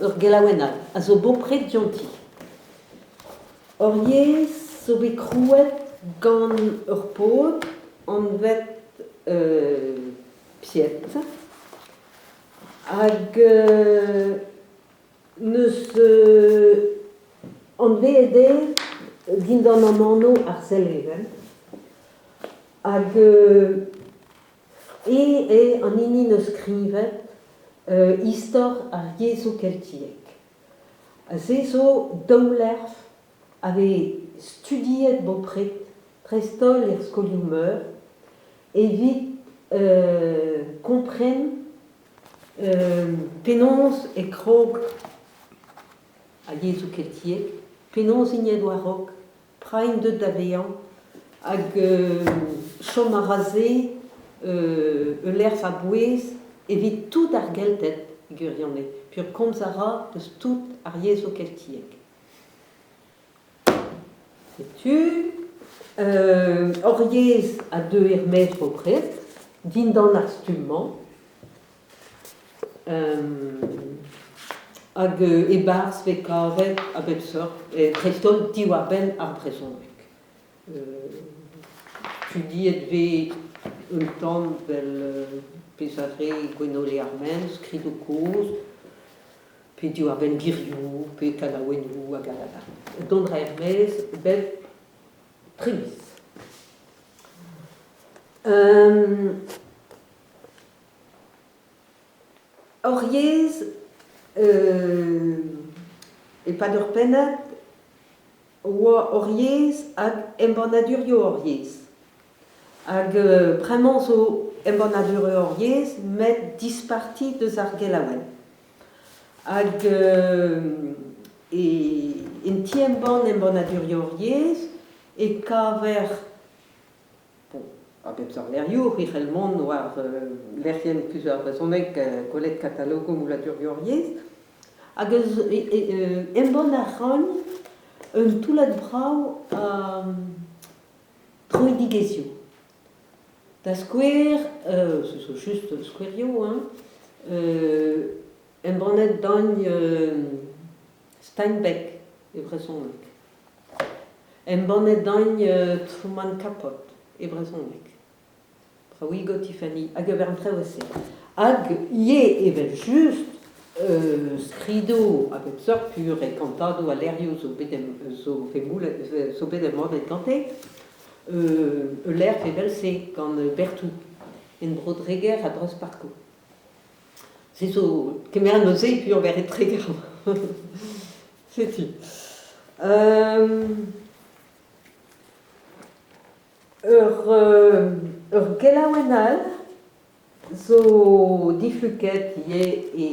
Ur gelaouenn all a zo bepred dionti. Hor yezh zo bet krouet gant ur paotr anvet Piet hag 'neus anveet eo dindan an anv Arsel Even hag Eñ eo an hini 'neus skrivet istor ar yezhoù keltiek. Se zo daou lec'h a vez studiet bepred, dreist-holl er skolioù-meur, evit kompren penaos e krog ar yezhoù keltiek, penaos int aet war-raok, Petra int deuet da vezañ hag chom a ra se ul lec'h a-bouez evit tout ar Gelted e gwirionez peogwir komz a ra eus tout ar yezhoù keltiek. Setu hor yezh a deu er-maez bepred dindan ar stumm-mañ. Hag e-barzh 'vez kavet a bep seurt, dreist-holl diwar-benn ar brezhoneg. Studiet 'vez un tamm 'vel pezh a rae Gwenole ar Menn, skridoù kozh, pe diwar-benn gerioù, pe kanaouennoù hag all hag all. Dont 'ra er-maez bep tri miz. Hor yezh e-pad ur pennad oa hor yezh hag embannadurioù hor yezh. Hag bremañ zo embannadurioù hor yezh met disparti deus ar gelaouenn. Hag en ti-embann embannadurioù hor yezh e kaver Bon, a bep seurt levrioù e c'hell mont war lec'hienn Kuzul ar Brezhoneg gwelet katalogoù mouladurioù hor yezh. Hag eus embann a ran un toullad brav a troidigezhioù. Da skouer, se zo just skouerioù hein, embannet dagn Steinbeck e brezhoneg. Embannet dagn Truman Capote e brezhoneg. Braouigo Tiffany hag ur bern traoù ase. Hag ivez evel-just skridoù a bep seurt pur e kantadoù a levrioù zo bet zo bet moulet zo bet embannet gante ul lec'h evel-se gant Berthou en Bro-Dreger a-dreuz parkoù. Se zo kemer neuze e pur ober e Treger. Setu. Ur gelaouenn all zo difluket ivez e